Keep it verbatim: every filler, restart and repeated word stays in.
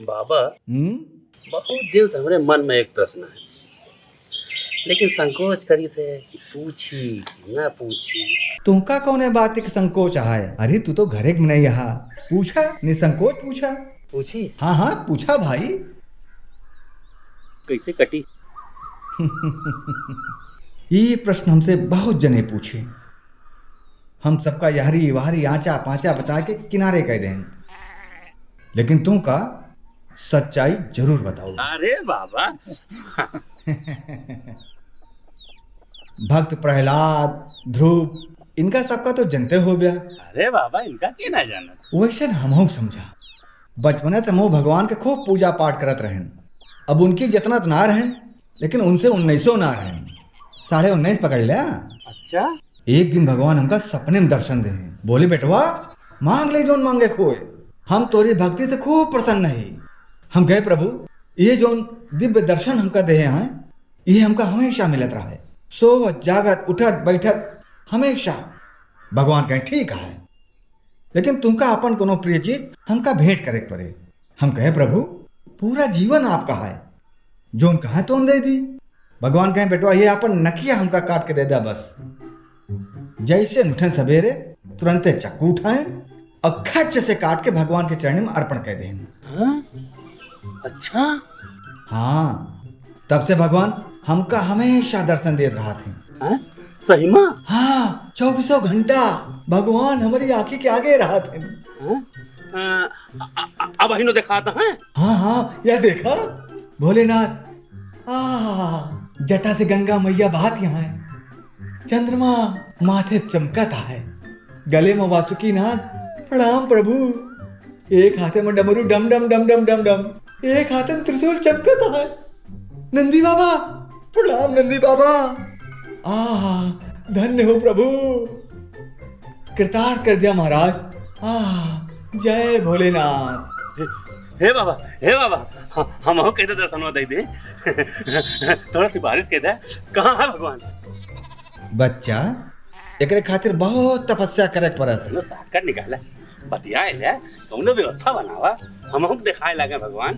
बाबा, हम्म? बहुत दिन से हमरे मन में एक प्रश्न है, लेकिन संकोच करी थे कि पूछी कि ना पूछी। तुमका कौने बात के संकोच है? अरे, तू तो घरे के नहीं यहाँ, पूछा, निसंकोच पूछा। पूछी? हाँ, हाँ, पूछा भाई। कैसे कटी? ये प्रश्न हमसे बहुत जने पूछे। हम सबका यहरी वहरी आचा पाचा बता के किनारे कइ देन, लेकिन तुमका सच्चाई जरूर बताओ। अरे बाबा। भक्त प्रहलाद, ध्रुव, इनका सबका तो जनते हो गया। अरे बाबा, इनका के ना जानत? वैसे हमहू समझा, बचपने से हम भगवान के खूब पूजा पाठ करत रहन। अब उनकी जितना तो ना रहन, लेकिन उनसे उन्नीसों ना रहन। साढ़े उन्नीस पकड़ लिया। अच्छा। एक दिन भगवान हमका सपने में दर्शन दे, बोले, "बेटवा, मांग ले जौन मांगे खोए, हम तोरी भक्ति से खूब प्रसन्न ही।" हम कहे, "प्रभु, ये जौन दिव्य दर्शन हमका दे हैं, ये हमका हमेशा मिलत रहे, सोवत जागत उठत बैठत हमेशा।" भगवान कहे, "ठीक है, लेकिन तुमका अपन कोनो प्रिय चीज हमका भेंट करे के पड़े।" हम कहे, "प्रभु, पूरा जीवन आपका है, जौन कहे तौन दे दी।" भगवान कहे, "बेटवा, ये अपन नकिया हमका काट के दे दा बस।" जैसे उठन सवेरे, तुरंते चक्कू उठाए और खच्च से काट के भगवान के चरण में अर्पण कर देन। हाँ? अच्छा। हाँ, तब से भगवान हमका हमेशा दर्शन देत रहत हैं। हाँ? सही मा? हाँ, चौबीसों घंटा भगवान हमारी आँखी के आगे रहत हैं। हाँ? आ, आ, आ, अब अहिनो देखात हैं। हाँ, हाँ, या देखा, भोलेनाथ, आ, जटा से गंगा मैया बहत हैं, चंद्रमा माथे पे चमकत है, गले में वासुकी नाग, प्रणाम प्रभु। एक हाथे में डमरू डम डम डम डम डम डम, एक हाथे में त्रिशूल चमकत है। नंदी बाबा, प्रणाम नंदी बाबा। आहा, धन्य हो प्रभु, कृतार्थ कर दिया महाराज। आहा, जय भोलेनाथ। हे, हे बाबा, हे बाबा, ह-, हमहू के दर्शनवा दे दे। थोड़ा सिफारिश के दे, कहाँ है भगवान? बच्चा, एकरे खातिर बहुत तपस्या करे के पड़त है। कोनो shortcut निकाला, बतियाए ले, कौनो व्यवस्था बनावा, हमहू के देखाए लागे भगवान।